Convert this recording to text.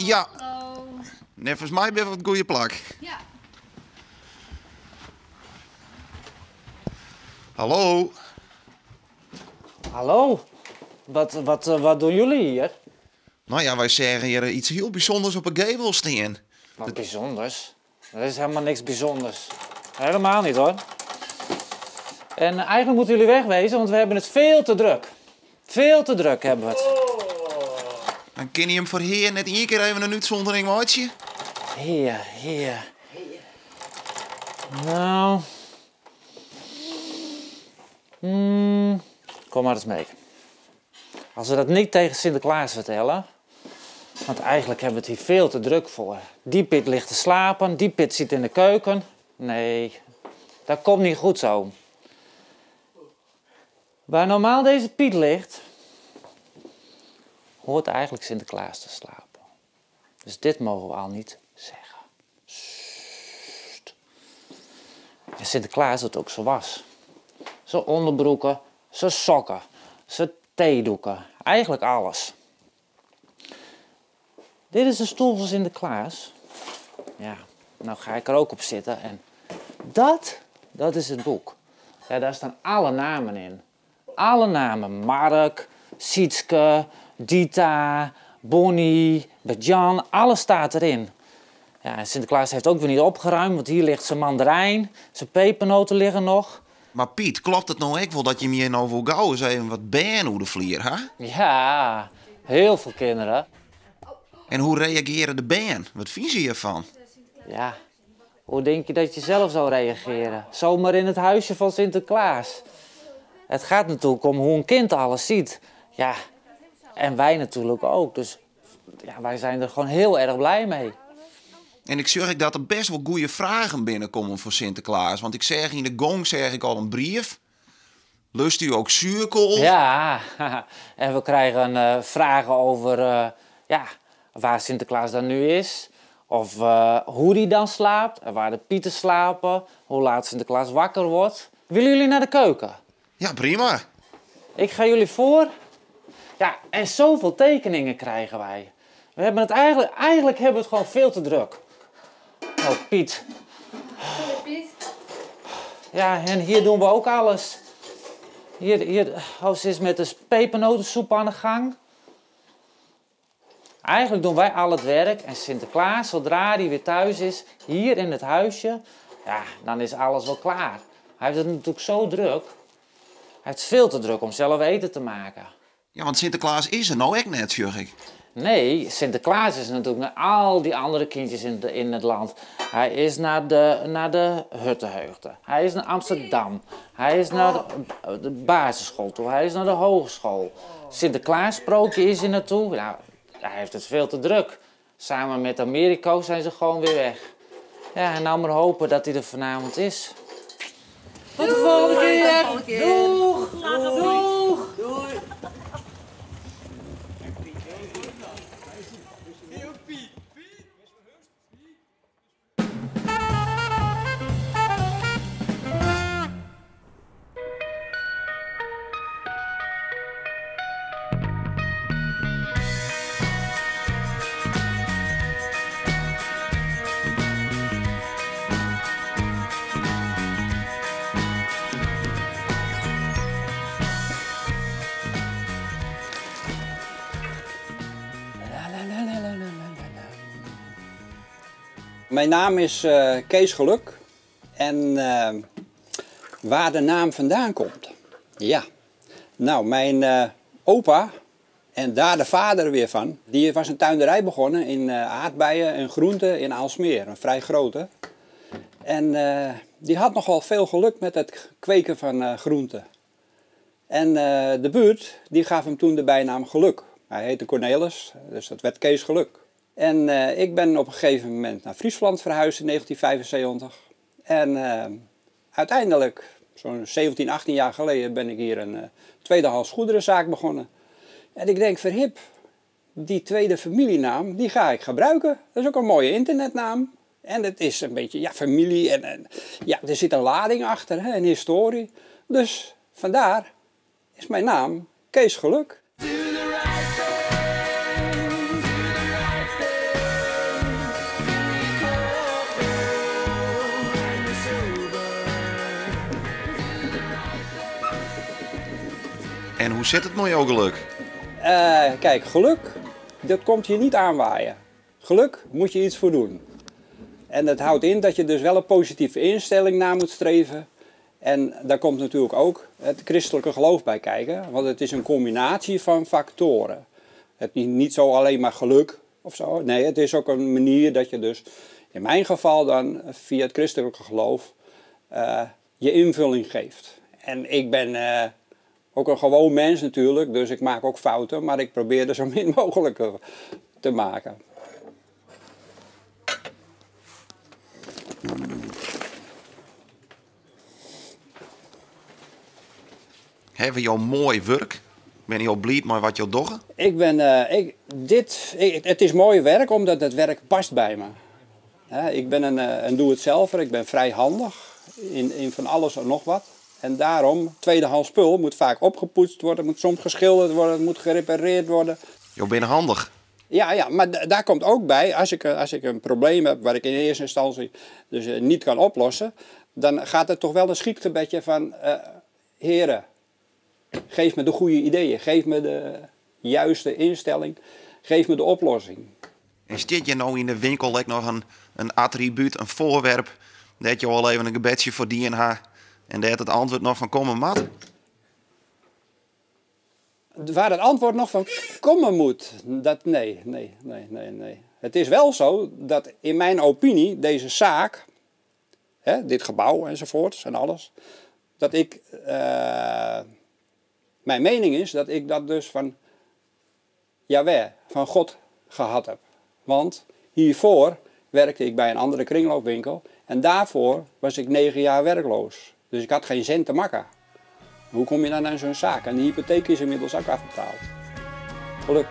Ja. Neffens my binne we op it goede plak. Ja. Hallo. Hallo. Wat, wat, wat doen jullie hier? Nou ja, wy seagen hjir iets hiel bysûnders op 'e gevel stean. Wat bysûnders? Der is helemaal niks bysûnders. Helemaal niet hoor. En eigenlijk moeten jullie wegwezen, want we hebben het veel te druk. Veel te druk hebben we het. Dan kinne jim foar hear net ien kear even in útsûndering meitsje. Hear, hear. Nou. Kom maar eens mee. Als we dat niet tegen Sinterklaas vertellen, want eigenlijk hebben we het hier veel te druk voor. Die Piet ligt te slapen, die Piet zit in de keuken. Nee, dat komt niet goed zo. Waar normaal deze Piet ligt, hoort eigenlijk Sinterklaas te slapen. Dus dit mogen we al niet zeggen. Sst. En Sinterklaas doet ook zijn was. Zijn onderbroeken, zijn sokken, zijn theedoeken. Eigenlijk alles. Dit is de stoel van Sinterklaas. Ja, nou ga ik er ook op zitten. En dat is het boek. Ja, daar staan alle namen in. Alle namen. Mark, Sietske, Dita, Bonnie, Bert-Jan, alles staat erin. Ja, en Sinterklaas heeft ook weer niet opgeruimd, want hier ligt zijn mandarijn, zijn pepernoten liggen nog. Maar Piet, klopt het nou ek wol dat jim hjir nou wol gau eens even wat bern oer de flier ha? Ja, heel veel kinderen. En hoe reagearje de bern? Wat fine se hjirfan? Ja, hoe denk je dat je zelf zou reageren? Zomaar in het huisje van Sinterklaas. Het gaat natuurlijk om hoe een kind alles ziet. Ja, en wij natuurlijk ook. Dus ja, wij zijn er gewoon heel erg blij mee. En ik zeg dat er best wel goede vragen binnenkomen voor Sinterklaas. Want ik zeg in de gong zeg ik al een brief. Lust u ook zuurkool? Ja, en we krijgen vragen over waar Sinterklaas dan nu is. Of hoe die dan slaapt en waar de pieten slapen. Hoe laat Sinterklaas wakker wordt. Willen jullie naar de keuken? Ja, prima. Ik ga jullie voor. Ja, en zoveel tekeningen krijgen wij. We hebben het eigenlijk, eigenlijk hebben we het gewoon veel te druk. Oh, Piet. Sorry, Piet. Ja, en hier doen we ook alles. Hier, ze is met de pepernotensoep aan de gang. Eigenlijk doen wij al het werk en Sinterklaas, zodra hij weer thuis is, hier in het huisje, ja, dan is alles wel klaar. Hij heeft het natuurlijk zo druk. Hij heeft veel te druk om zelf eten te maken. Ja, want Sinterklaas is er nou echt net, zeg ik. Nee, Sinterklaas is natuurlijk naar al die andere kindjes in het land. Hij is naar de Huttenheugte. Hij is naar Amsterdam. Hij is naar de basisschool toe. Hij is naar de hogeschool. Sinterklaassprookje is hij naartoe. Nou, hij heeft het veel te druk. Samen met Americo zijn ze gewoon weer weg. Ja, en nou maar hopen dat hij er vanavond is. Tot de volgende keer. Tot de volgende keer. Doeg. Doeg. Doeg. Doei. Mijn naam is Kees Geluk en waar de naam vandaan komt? Ja, nou mijn opa en daar de vader weer van, die was een tuinderij begonnen in aardbeien en groenten in Aalsmeer, een vrij grote. En die had nogal veel geluk met het kweken van groenten. En de buurt die gaf hem toen de bijnaam Geluk. Hij heette Cornelis, dus dat werd Kees Geluk. En ik ben op een gegeven moment naar Friesland verhuisd in 1975. En uiteindelijk, zo'n 17, 18 jaar geleden, ben ik hier een tweedehands goederenzaak begonnen. En ik denk, verhip, die tweede familienaam, die ga ik gebruiken. Dat is ook een mooie internetnaam. En het is een beetje, ja, familie en ja, er zit een lading achter, hè, een historie. Dus vandaar is mijn naam Kees Geluk. En hoe sit it mei jo geluk? Kijk, geluk, dat komt hier niet aanwaaien. Geluk moet je iets voor doen. En dat houdt in dat je dus wel een positieve instelling na moet streven. En daar komt natuurlijk ook het christelijke geloof bij kijken. Want het is een combinatie van factoren. Het is niet zo alleen maar geluk of zo. Nee, het is ook een manier dat je dus, in mijn geval dan, via het christelijke geloof, je invulling geeft. En ik ben ook een gewoon mens natuurlijk, dus ik maak ook fouten, maar ik probeer er zo min mogelijk te maken. Hebben jou mooi werk? Ben je al blij met wat je doet? Ik ben, ik, dit, ik, het is mooi werk omdat het werk past bij me. Hè, ik ben een doe-het-zelver, ik ben vrij handig in van alles en nog wat. En daarom, tweedehands spul moet vaak opgepoetst worden, moet soms geschilderd worden, moet gerepareerd worden. Je bent handig. Ja, ja, maar daar komt ook bij, als ik een probleem heb waar ik in eerste instantie dus niet kan oplossen, dan gaat het toch wel een schietgebedje van, heren, geef me de goede ideeën, geef me de juiste instelling, geef me de oplossing. En zit je nou in de winkel ook nog een attribuut, een voorwerp, dat je al even een gebedje voor die en haar en daar het antwoord nog van komen moet? Waar het antwoord nog van komen moet, dat nee, nee, nee, nee, nee. Het is wel zo dat in mijn opinie deze zaak, hè, dit gebouw enzovoorts en alles, dat ik, mijn mening is dat ik dat dus van Jahweh, van God gehad heb. Want hiervoor werkte ik bij een andere kringloopwinkel en daarvoor was ik 9 jaar werkloos. Dus ik had geen cent te makken. Hoe kom je dan aan zo'n zaak? En de hypotheek is inmiddels ook afbetaald. Geluk.